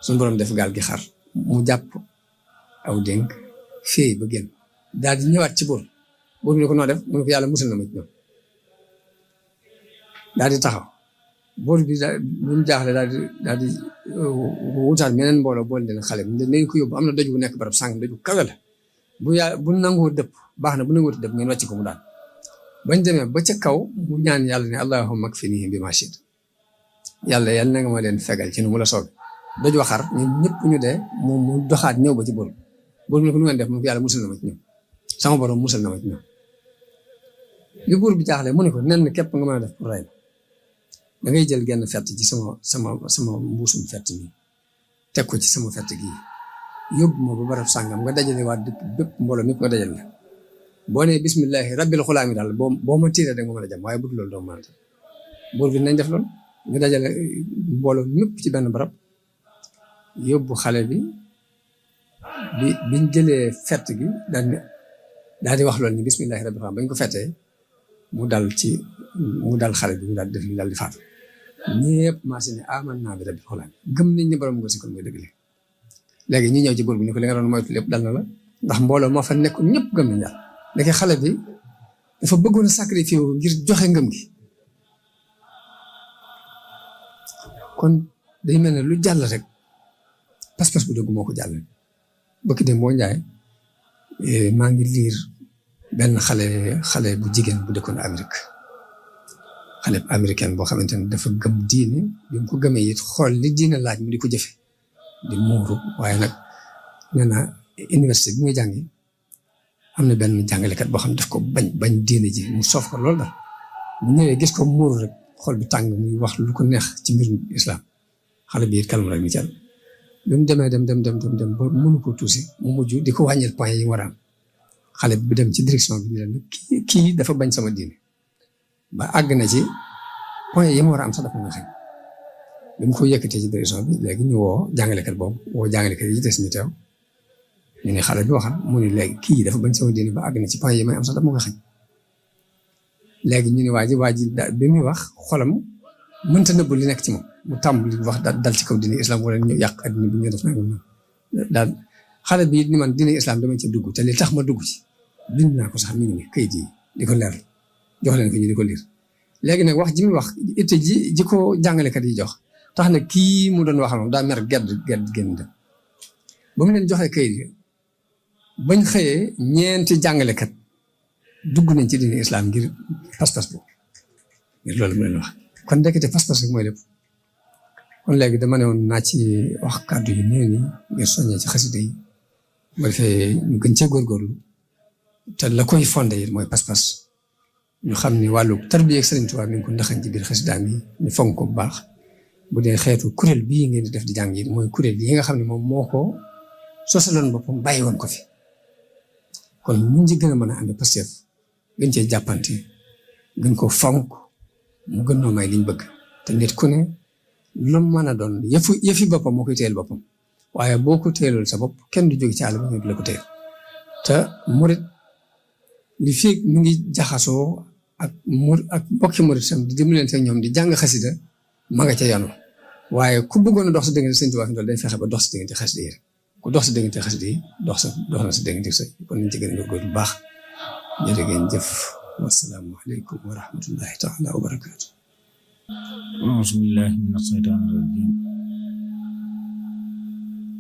Speaker 1: suñu borom def gaal gi xar mu jàpp aw dénk féey ba génn daal di ñëwaat ci buur bi ne ko noo def mu ne ko yàlla musal na ma ci ñoom daal di taxaw buur bi daal bu mu jaaxle daal di wutaat meneen mbooloo boole leen xale bi nañ ko yóbbu am na doj bu nekk barab sàng doj bu kawe la bu nangoo dëpp baax na bu nangoo dëpp ngeen wàcc ko mu daal bañ demee ba ca kaw mu ñaan yàlla ne allahumma kfinihim bima shi'ta yàlla na nga ma leen fegal ci nu mu la soobee doj waxar ñun ñëpp ñu dee mu doxaat ñëw ba ci buur bi ne ko nu ngeen def mu ne ko yàlla musal na ma ci ñoom sama borom musal na ma ci ñoom li buur bi jaaxle mu ne ko nen képp nga mën a def pour rey da ngay jël genn fett ci sama mbuusum fett mi teg ko ci sama fett gi yóbbu ma ba barab sàngam nga dajale waa dëkk bépp mbooloo mépp nga dajale la boo nee bismillahi rabbil xulaami daal boo ma tiiree da nga mën a jam waaye bu dul loolu doo mën a jam buur bi nañ def loolu nga dajale mbooloo mépp ci benn barab yóbbu xale bi biñ jëlee fett gi daal di wax loolu ni bismillahi rabbil xulaami bañ ko fettee mu dal xale bi mu daal def li daal di faatu ñëpp maa si ne aman naa bi rabbil xulaami gëm nañ ni borom ngóor si kon mooy dëgg léegi ñu ñëw ci buur bi ni ko li nga doon moytu lépp dal na la ndax mbooloo moo fa nekk ñëpp gëm nañ yàlla léegi xale bi dafa bëggoon a sacrifié wu ngir joxe ngëm gi kon day mel ne lu jàll rek pas-pas bu dëgg moo ko jàll bëkk dem boo njaay maa ngi liir benn xale bu jigéen bu dëkkoon Amérique xale bu américaine boo xamante ne dafa gëm diine bi mu ko gëmee it xool li diine laaj mu di ko jëfe di muuru waaye nag nee na université bi muy jàngi am na benn jàngalekat boo xam ne daf ko bañ diine ji mu soof ko loolu daal mu ñëwee gis ko muuru rek xool bi tàng muy wax lu ko neex ci mbirum islam xale bi it kalmu rek mi ci bi mu demee dem ba mënu ko tuusi mu mujj di ko wàññil point yi war a am xale bi dem ci direction bi ñu leen kii dafa bañ sama diine ba àgg na ci point yi mu war a am sax dafa nga xëy bi mu ko yëkkatee ci direction bi léegi ñu woo jàngalekat boobu woo jàngalekat yi des ñu teew ñu ne xale bi waxal mu ne léegi kii dafa bañ sama diine ba àgg na ci point yi may am sax dafa nga xëy léegi ñu ne waa ji bi muy wax xolam mënta nëbb li nekk ci moom mu tàmbali wax dal ci kaw diine islam wala ñu yàq adduna bi ñu def nangam daal xale bi ni man diine islam dama ci dugg te li tax ma dugg ci bind naa ko sax mi ngi ni kayit yi di ko leer jox leen ko ñu di ko liir léegi nag wax ji muy wax itte ji ko jàngalekat yi jox tax na kii mu doon waxal moom daa mer gedd génn dem ba mu leen joxee kayit yi bañ xëyee ñeenti jàngalekat dugg nañ ci diine islam ngir pas-pas boobu ngir loolu mu leen wax kon ndekete pas-pas rek mooy lépp kon léegi dama ne woon naa ci wax kàddu yi néew ni ngir soññee ci xasida yi bu defee ñu gën cee góorgóorlu te la koy fondé yi mooy pas-pas ñu xam ni wàllu tarbiya ak Sëriñ Tuubaa mi ngi ko ndaxañ ci biir xasidaam yi ñu fonk ko bu baax bu dee xeetu kuréel bii ngeen di def di jàng yi mooy kuréel yi nga xam ne moom moo ko sosaloon boppam bàyyi woon ko fi kon ñu ci gën a mën a ànd Pastef gën cee jàppante gën ko fonk mu gën noo may liñ bëgg te nit ku ne lu mën a doon yëfi boppam moo koy téyel boppam waaye boo ko téyelul sa bopp kenn du jóge ci àll bi ñu la ko téyel te murit li fii mu ngi jaxasoo ak mbokki murit sam di dimbalante ak ñoom di jàng xasida ma nga ca yoon waaye ku bëggoon a dox sa diggante Sëñ Tuubaa fi day fexe ba dox sa diggante xasida yi rek ku dox sa diggante xasida yi dox na sa diggante sa kon nañ ci gën a góorgóorlu bu baax jërë ngeen jëf wassalaamu aleykum wa rahmatullahi taala wa barakaatu
Speaker 2: auzu billahi min asheytaani rajim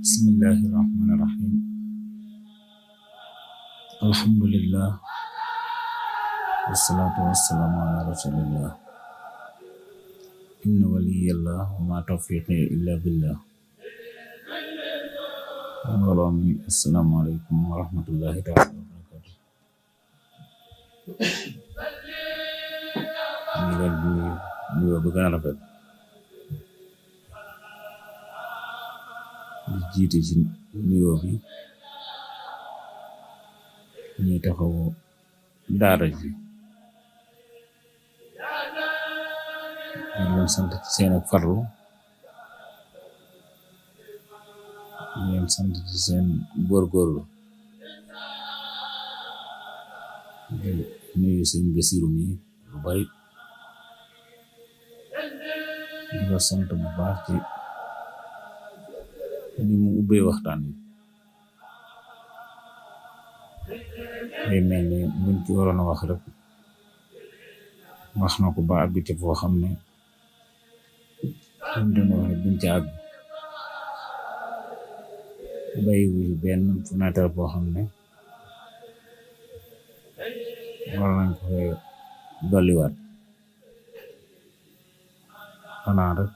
Speaker 2: bismillahi rahmani rahim alhamdulillah wassalaatu wassalaamu ala rasulillah inna waliyallah wa ma tawfiqi illa billah mbooloo mi assalaamu aleykum wa rahmatullahi taala wa barakatu ñu leen di nuyoo bi gën a rafet di jiite ci nuyoo bi ñuy taxaw daara ji ñu leen sant ci seen ak farlu ñu leen sant ci seen góorgóorlu di nuyu sëñ Basiru mi lu bari di ko sant bu baax ci ni mu ubbee waxtaan wi day mel ni buñ ci waroon a wax rek wax na ko ba àgg ci foo xam ne buñ doon wax duñ ci àgg bàyyiwu benn fenêtre boo xam ne war nañ ko fay dolliwaat xanaa rek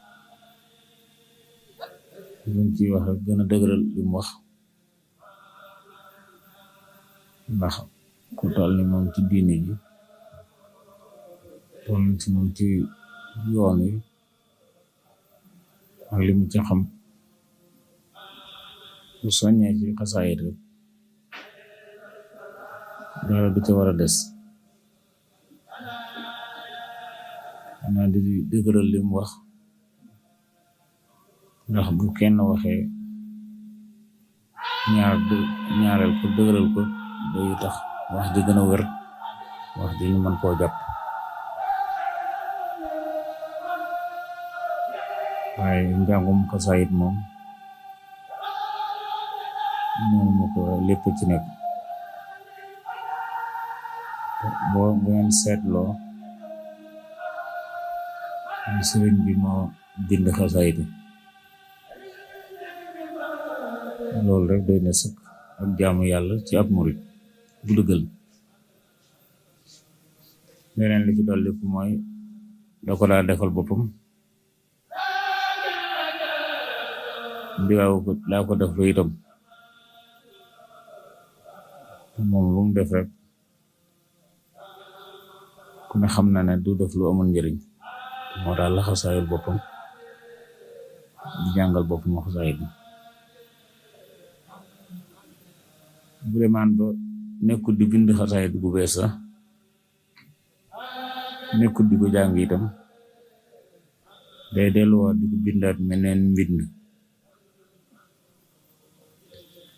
Speaker 2: luñ ci wax rek gën a dëgëral li mu wax ndax ku toll ni moom ci diine ji toll ci moom ci yoon wi ak li mu ci xam bu soññee ci xasaayit rek dara du ca war a des xanaa di dëgëral li mu wax ndax bu kenn waxee ñaareel ko dëgëral ko day tax wax di gën a wér wax di ñu mën koo jàpp waaye njàngum xasaayit moom noonu mu ko lépp ci nekk bu ngeen seetloo sëriñ bi moo bind xasaayit loolu rek doy na sëkk ak jaamu yàlla ci ab murit bu dëggal leneen li ci dolli ko mooy da ko daa defal boppam ndiwaaw ko daa ko def lu itam moom lu mu def rek ku ne xam na ne du def lu amul njëriñ moo daal la xasaayul boppam di jàngal boppam xasaayit bi bu demaan ba nekkul di bind xasaayit bu bees sax nekkul di ko jàng itam day delluwaat di ko bindaat meneen mbind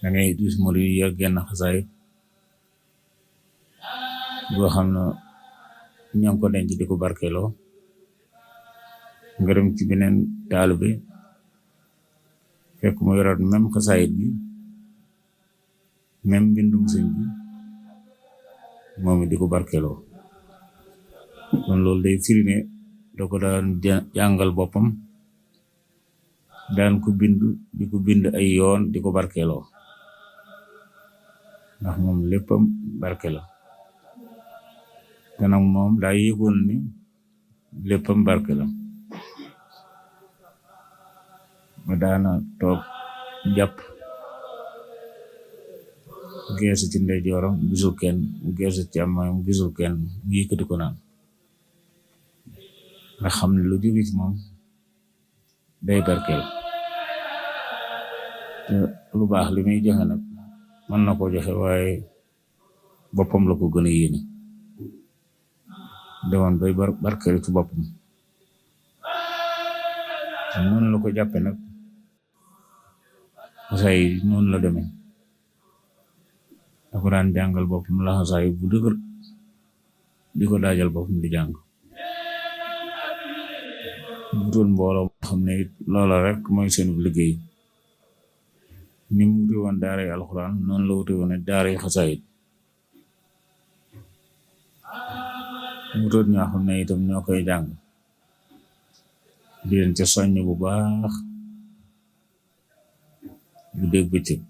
Speaker 2: da ngay gis mu di yor genn xasaayit boo xam ne ñoo ngi ko denc di ko barkeloo nga dem ci beneen taalibe fekk mu yoraat même xasaayit bi même mbindum sëñ bi moom it di ko barkeloo kon loolu day firi ne da ko daan jàngal boppam daan ko bind di ko bind ay yoon di ko barkeloo ndax moom léppam barke la te nag moom daa yëgoon ni léppam barke la ba daana toog jàpp geesu ci ndeyjooram gisul kenn geesu ci càmmoñam gisul kenn mu yëkkati ko naan nga xam ne lu jóge ci moom day barkeel te lu baax li muy joxe nag mën na koo joxe waaye boppam la ko gën a yéene demoon bay barkeel ci boppam te noonu la ko jàppe nag xasaay noonu la demee da ko daan jàngal boppam la xasaay bu dëgër di ko daajal boppam di jàng butoon mbooloo xam ne it loola rek mooy seen liggéey ni mu wuti woon daaray alxuraan noonu la wuti woon daaray xasaayit wutoon ñoo xam ne itam ñoo koy jàng di leen ca soññ bu baax bu dégg bëccëg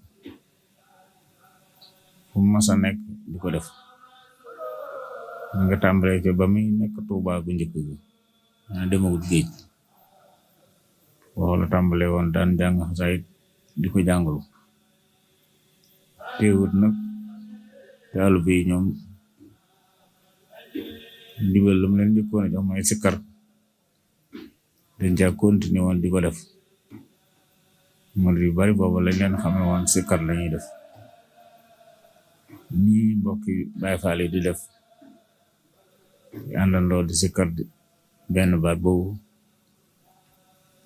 Speaker 2: fu mu masa nekk di ko def ma nga tàmbalee ca ba muy nekk Tuubaa gu njëkk gi demagut géej wala tàmbalee woon daan jàng xasaayit di ko jàngalu teewut nag taalibe yi ñoom ndigal lu mu leen njëkkoon a jox mooy sikkar dañ ca continuer woon di ko def murid yu bari boobu lañ leen xame woon sikkar lañuy def nii mbokki Baay Faal yi di def di àndandoo di sikkar benn baat boobu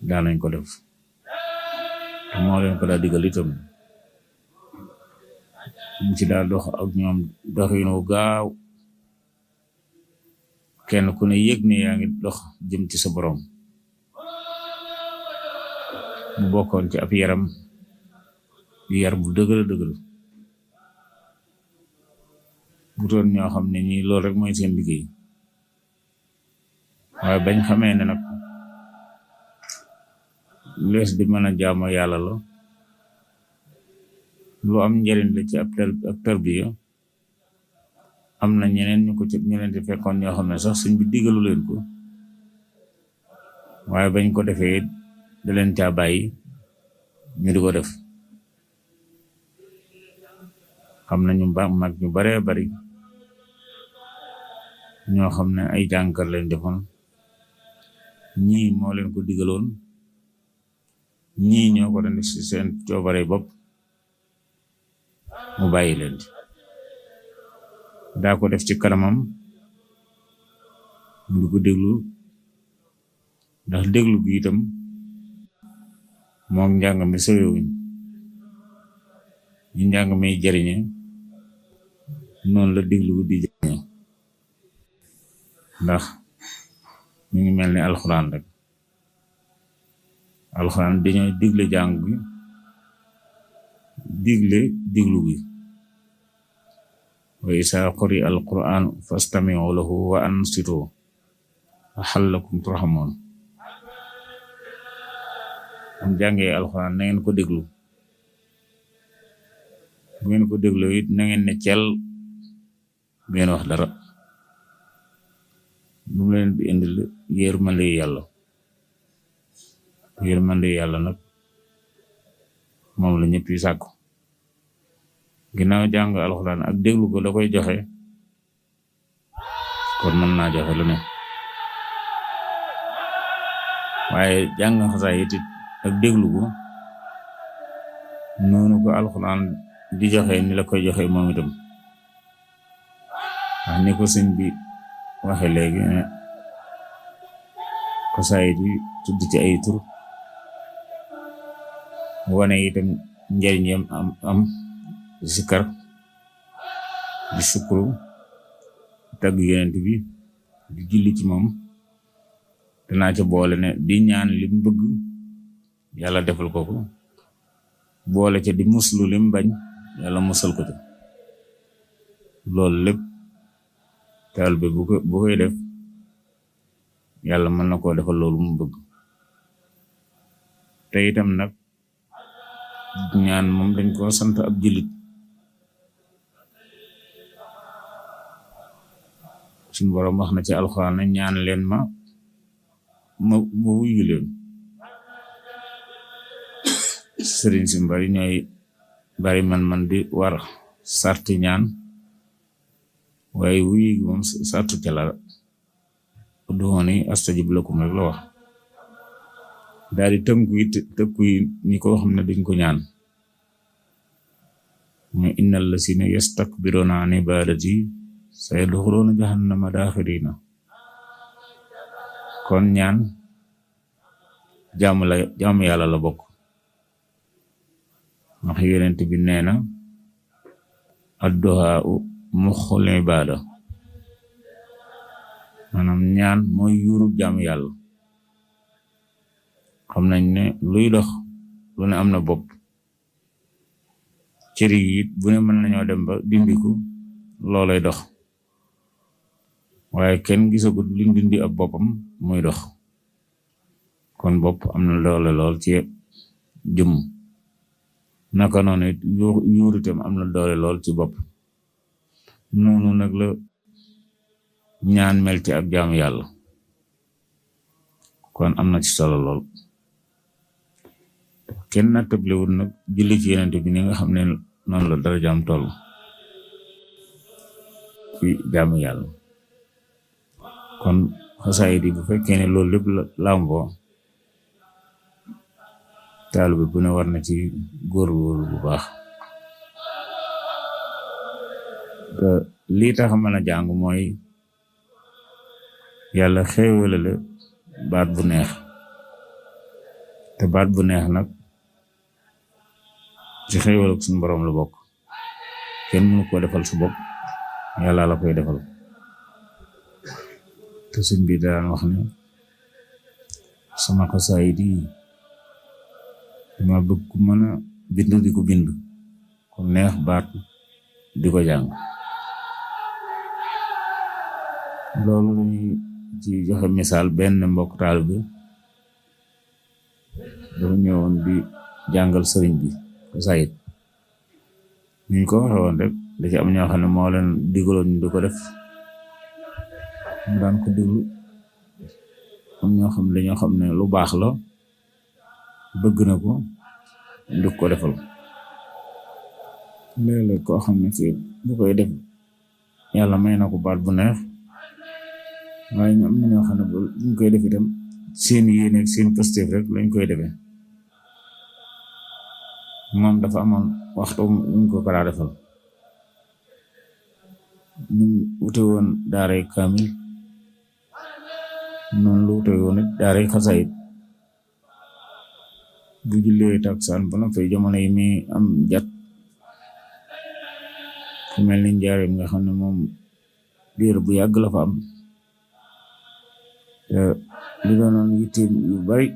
Speaker 2: daanañ ko def te moo leen ko daa digal itam ñu ci daa dox ak ñoom doxinu gaaw kenn ku ne yëg ne yaa ngi dox jëm ci sa borom mu bokkoon ci ab yaram yar bu dëgër bu doon ñoo xam ne ñi loolu rek mooy seen liggéey waaye bañ xamee ne nag lees di mën a jaamu yàlla la lu am njëriñ la ci ab tarbiya am na ñeneen ñu ko ci ñeneen di fekkoon ñoo xam ne sax suñ bi digalu leen ko waaye bañ ko defee da leen caa bàyyi ñu di ko def xam na ñu mag ñu baree bari ñoo xam ne ay jàngkat lañ defoon ñii moo leen ko digaloon ñii ñoo ko doon def ci seen coobare bopp mu bàyyi leen daa ko def ci kanamam mu di ko déglu ndax déglu gi itam moom njàng mi soriwuñ ñu njàng mi jariñe noonu la déglu di jariñe ndax mi ngi mel ni alxuraan rek alxuraan dañoo digle jàng bi digle déglu gi wa isaa quri alquran fastami'u lahu wa ansitu la'allakum turhamun am jàngee alxuraan na ngeen ko déglu bu ngeen ko déglu it na ngeen ne cel ngeen wax dara lu leen di indil yërmande yàlla nag moom la ñëpp yi sàkku ginnaaw jàng alxuraan ak déglu ko da koy joxe kon mën naa joxe lu ne waaye jàng xasaayid it ak déglu ko noonu ko alxuraan di joxe ni la koy joxe moom itam wax ni ko sëñ bi waxe léegi ne xasaayid yi tudd ci ay tur wane itam njariñ yam am zikar di sukuru tagg yonent bi di julli ci moom danaa ca boole ne di ñaan lim bëgg yàlla defal ko ko boole ca di muslu lim bañ yàlla musal ko ca loolu lépp taalibe bu koy def yàlla mën na koo defal loolu mu bëgg te itam nag ñaan moom dañ koo sant ab jullit suñu borom wax na ci alxuraan ne ñaan leen ma wuyu leen sëriñ si bari ñooy bari man di war sarti ñaan waaye wuyu gi moom sartu ca la ud'uuni astajib lakum rek la wax daal di tëkku yi ñi ko xam ne duñ ko ñaan mooy innal lazina yastakbiruna an ibadati sayadxuluuna jahannama daaxirina kon ñaan jaamu yàlla la bokk ndax yonent bi nee na adduhaa muxul ibaada maanaam ñaan mooy yuuru jaamu yàlla xam nañ ne luy dox lu ne am na bopp cëri yi it bu ne mën nañoo dem ba dindiku loolay dox waaye kenn gisagut luñ dindi ab boppam muy dox kon bopp am na doole lool ci jëm naka noonu it yuuritam am na doole lool ci bopp noonu nag la ñaan mel ci ak jaamu yàlla kon am na ci solo lool kenn na tëblewul nag julli ci yonent bi ni nga xam ne noonu la dara jaam toll ci jaamu yàlla kon xasaayid yi bu fekkee ne loolu lépp làmboo taalibe bu ne war na ci góorgóorlu bu baax te lii tax mën a jàng mooy yàlla xéewale la baat bu neex te baat bu neex nag ci xéewal ak suñu borom la bokk kenn mënu ko defal su bopp yàlla la koy defal te suñ bi daan wax ne sama xasaayid yi dama bëgg ku mën a bind di ko bind ku neex baat di ko jàng loolu lañuy ci joxe misaal benn mbokk taalibe dafa ñëwoon di jàngal sëriñ bi xasaayid ñu ko waxe woon rek da ci am ñoo xam ne moo leen digaloon ñu di ko def mu daan ko diglu am ñoo xam ne lu baax la bëgg na ko di ko defal léeg-léeg koo xam ne kii bu koy def yàlla may na ko baat bu neex waaye ñu am na ñoo xam ne buñ koy def itam seen yéene ak seen positif rek lañ koy defee moom dafa amoon waxtu ñu ko daa defal ñu wute woon daaray kaamil noonu lu wute woon it daaray xasaayid bu jullee takusaan ba noppi jamono yi mi am jat fu mel ni njaareem nga xam ne moom diir bu yàgg la fa am te li doonoon yitteem yu bari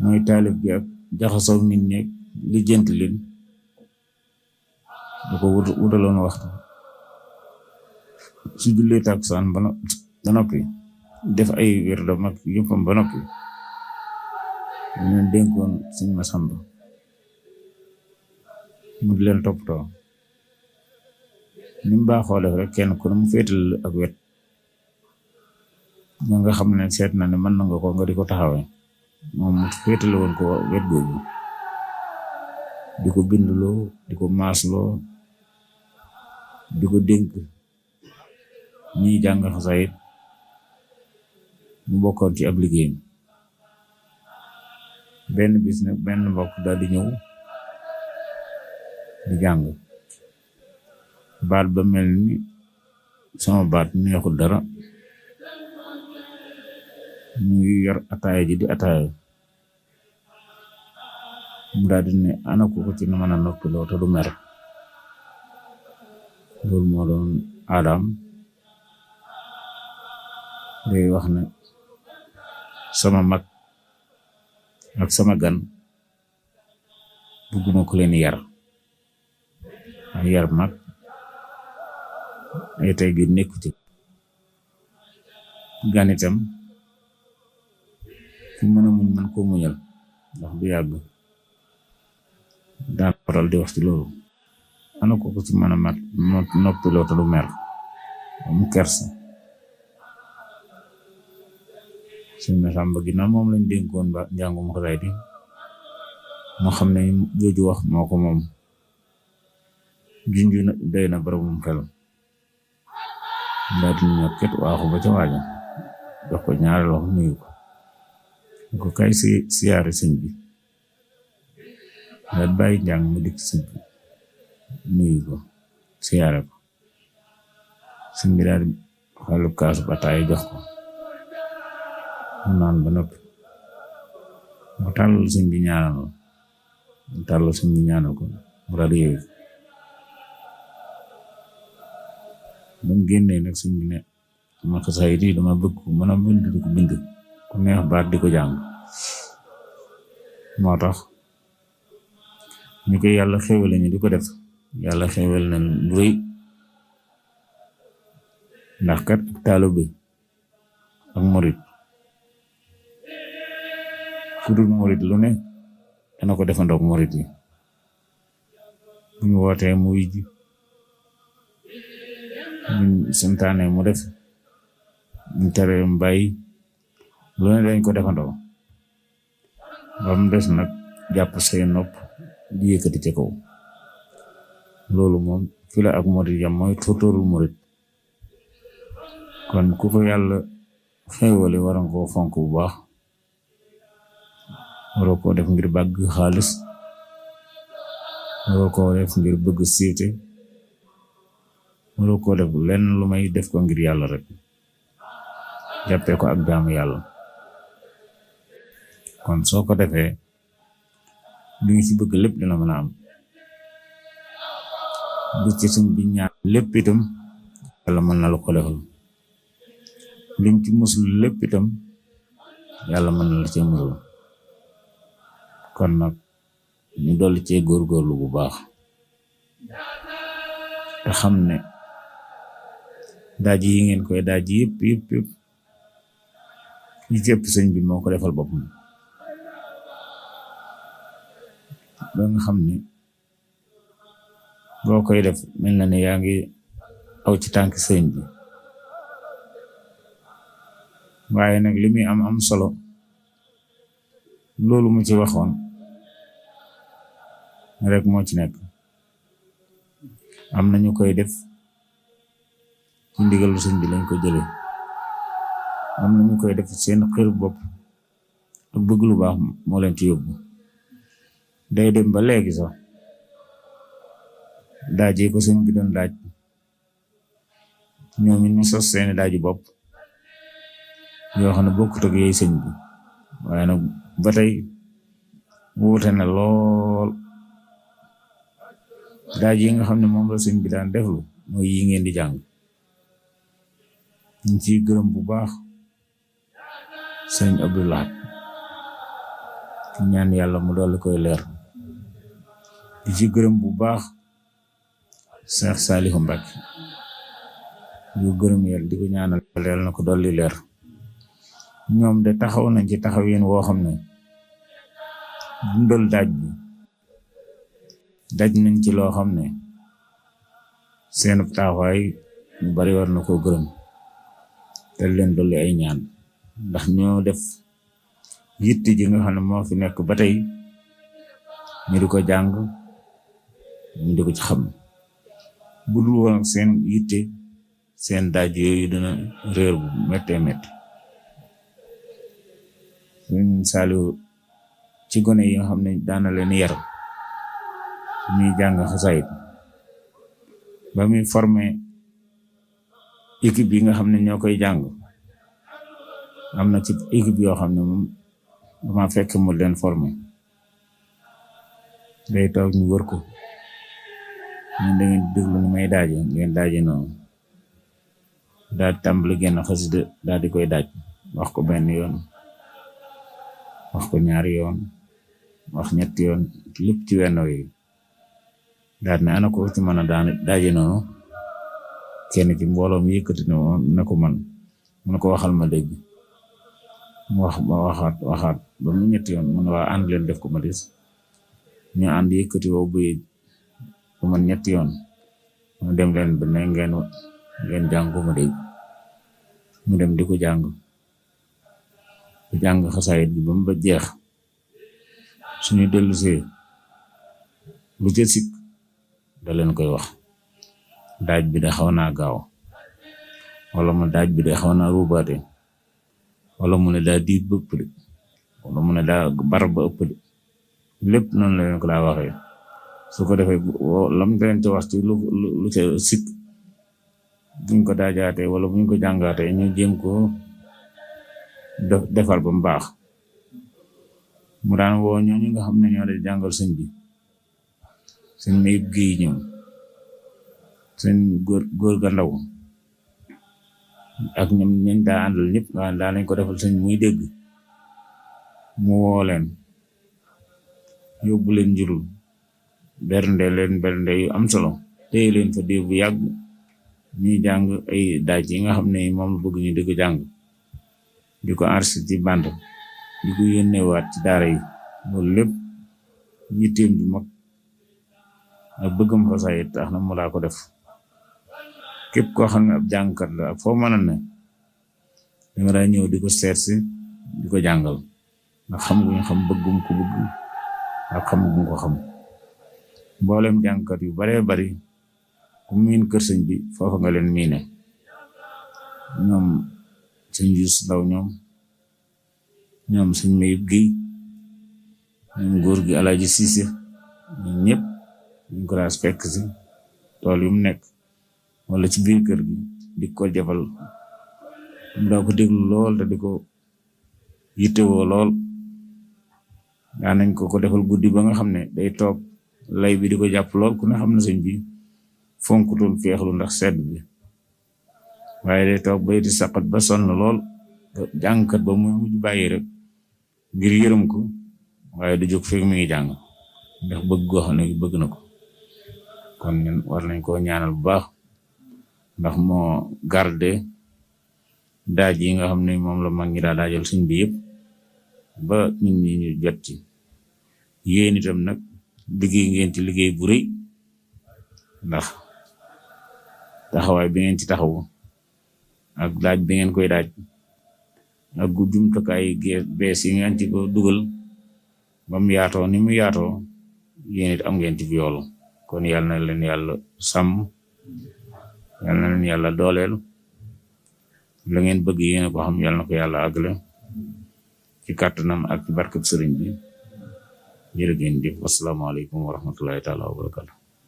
Speaker 2: mooy taalif gi ak jaxasoo nit ñi lijjanti leen da ko wutaloon waxtu su jullee takusaan ba noppi def ay wirdo mag yëppam ba noppi ñu dénkoon Sëñ Masamba mu di leen toppatoo ni mu baaxoo def rek kenn ku ne mu féetal ak wet ñoo nga xam ne seet na ne mën na nga ko nga di ko taxawee moom mu féetale woon ko wet googu di ko bindloo di ko maasloo di ko dénk ñiy jàng xasaayid mu bokkoon ci ab liggéeyam benn bis nag benn mbokk daal di ñëw di jàng baat ba mel ni sama baat neexul dara mu ngi yor ataaya ji di ataaya mu daal di ne ana ko ci na mën a noppiloo te du mer loolu moo doon Adam day wax ne sama mag ak sama gan bugguma ko leen yar ay yar mag ay tey gi nekku ci gan itam fu mën a muñ man koo muñal ndax du yàgg daan faral di wax ci loolu ana ko ci mën a mat noppiloo te du mer mu kersa Sëñ Masamba ginnaaw moom lañ dénkoon ba njàngum xasaayid yi moo xam ne jooju wax moo ko moom junju na day na barabum xel ndaati ñu ñokket waaxu ba ca waaja jox ko ñaari loxo nuyu ko kay siyaare sëñ bi daal bàyyi njàng mu dikk sëñ bi nuyu ko siyaare ko sëñ bi daal xalub kaasu bataay jox ko mu naan ba noppi mu tàllal sëñ bi ñaanal ko mu daal di yooyu ba mu génnee nag sëñ bi ne sama xasaayid yi dama bëgg ko mën a bind di ko bind ku neex baat di ko jàng moo tax ñu ko yàlla xéwale ñu di ko def yàlla xéwal na lu rëy ndax kat ak taalibe ak murit ku dul murit lu ne dana ko defandoog murit yi bu ñu wootee mu wujji buñ santaane mu def buñ tere mu bàyyi lu ne dañ ko defandoo ba mu des nag jàpp say nopp di yëkkati ci kaw loolu moom fi la ak murit yam mooy tóortóorul murit kon ku ko yàlla xéewale war nga koo fonk bu baax waroo koo def ngir bëgg xaalis waroo koo def ngir bëgg siiwte waroo koo def lenn lu may def ko ngir yàlla rek jàppee ko ak jaamu yàlla kon soo ko defee li nga ci bëgg lépp dina mën a am bi ci suñ bi ñaan lépp itam yàlla mën na la ko defal liñ ci musul lépp itam yàlla mën na la cee musul kon nag ñu dolli cee góorgóorlu bu baax te xam ne daaj yi ngeen koy daaj yëpp yi ci ëpp sëñ bi moo ko defal boppam ba nga xam ne boo koy def mel na ne yaa ngi aw ci tànk sëñ bi waaye nag li muy am solo loolu mu ci waxoon rek moo ci nekk am na ñu koy def ci ndigalu sëñ bi lañ ko jële am na ñu koy def seen xër bopp ak bëgg lu baax moo leen ci yóbbu day dem ba léegi sax daaj yi ko sëñ bi doon daaj ñoom it ñu sos seeni daaji bopp yoo xam ne bokkut ak yooyu sëñ bi waaye nag ba tey wuute na lool daaj yi nga xam ne moom la sëñ bi daan deflu mooy yi ngeen di jàng ñu ciy gërëm bu baax sëñ Abdoulaye ñaan yàlla mu dolli koy leer di ci gërëm bu baax Cheikh Saliou Mbacké yu gërëm yàlla di ko ñaanal leer na ko dolli leer ñoom de taxaw nañ ci taxawin woo xam ne dundal daaj bi daj nañ ci loo xam ne seen taxawaay ñu bari war na koo gërëm te leen dolli ay ñaan ndax ñoo def yitte ji nga xam ne moo fi nekk ba tey ñu di ko jàng ñu di ko ci xam bu dul woon seen yitte seen daaj yooyu dina réer bu méttee métti Sëñ Saliou ci gone yi nga xam ne daana leen yar ñuy jàng xasaayid ba muy formé équipe yi nga xam ne ñoo koy jàng am na ci équipe yoo xam ne moom dama fekk mu leen formé day toog ñu wër ko ñun da ngeen déglu ni may daaje ngeen daaje noonu daal tàmbali genn xasida daal di koy daaj wax ko benn yoon wax ko ñaari yoon wax ñetti yoon lépp ci wenn wi daal ne ana ko ci mën a daan daaje noonu kenn ci mbooloo mi yëkkati ne ko man mu ne ko waxal ma dégg mu wax ma waxaat ba mu ñetti yoon mu ne waa ànd leen def ko ma des ñu ànd yëkkati woo bu bu man ñetti yoon mu dem leen ba ne ngeen jàng ko ma dégg mu dem di ko jàng xasaayit bi ba mu ba jeex suñu dellusee lu ca sikk da leen koy wax daaj bi de xaw naa gaaw wala mu daaj bi de xaw naa ruubaate wala mu ne daa diit ba ëpp de wala mu ne daa bar ba ëpp de lépp noonu la leen ko daa waxee su ko defee lam leen ci wax ci lu ca sikk buñ ko daajaatee wala buñ ko jàngaatee ñu jéem ko defar ba mu baax mu daan woo ñooñu nga xam ne ñoo di jàngal sëñ bi sëñ Mayib Géey ñoom sëñ góor ga ndaw ak ñoom ñañ daa àndal ñëpp daa lañ ko defal sëñ muy dégg mu woo leen yóbbu leen njurul bernde yu am solo téye leen fa diir bu yàgg ñuy jàng ay daaj yi nga xam ne moom la bëgg ñu di ko jàng di ko enregistré ci bande di ko yónneewaat ci daara yi loolu lépp yitteem ju mag ak bëggam xasaayid tax na mu laa ko def képp koo xam ne ab jàngkat la ak foo mën a ne danga daa ñëw di ko seet si di ko jàngal ndax xam guñ xam bëggum ko bëgg ak xam guñ ko xam mboolem jàngkat yu baree bari ku miin kër sëñ bi foofa nga leen miine ñoom sëñ Yuus Ndaw ñoom sëñ Mayib Géy ñoom góor gi Alaaji Siise ñoom ñëpp ñu ko daa fekk si tool yu mu nekk wala ci biir kër gi di ko jafal mu daa ko déglu lool te di ko yittewoo lool daa nañ ko defal guddi ba nga xam ne day toog lay bi di ko jàpp lool ku ne xam na sëñ bi fonkutoon feexlu ndax sedd bi waaye day toog bay di saqat ba sonn lool jàngkat ba mu mujj bàyyi rek ngir yërëm ko waaye du jóg fekk mi ngi jàng ndax bëgg goo xam ne bëgg na ko kon ñun war nañ koo ñaanal bu baax ndax moo garde daaj yi nga xam ne moom la mag ñi daa daajal sëñ bi yëpp ba ñun ñi ñu jot ci yéen itam nag liggéey ngeen ci liggéey bu rëy ndax taxawaay bi ngeen ci taxawu ak daaj bi ngeen koy daaj ak gu jumtukaay bees yi ngeen ci ko dugal ba mu yaatoo ni mu yaatoo yéen it am ngeen ci yoolu kon yal na leen yàlla sàmm yal na leen yàlla dooleel la ngeen bëgg yéen ko xam yal na ko yàlla àggale ci kàttanam ak ci barkeb sëriñ bi jërë ngeen jëf asalaamaaleykum wa rahmatullahi taala wa barakatu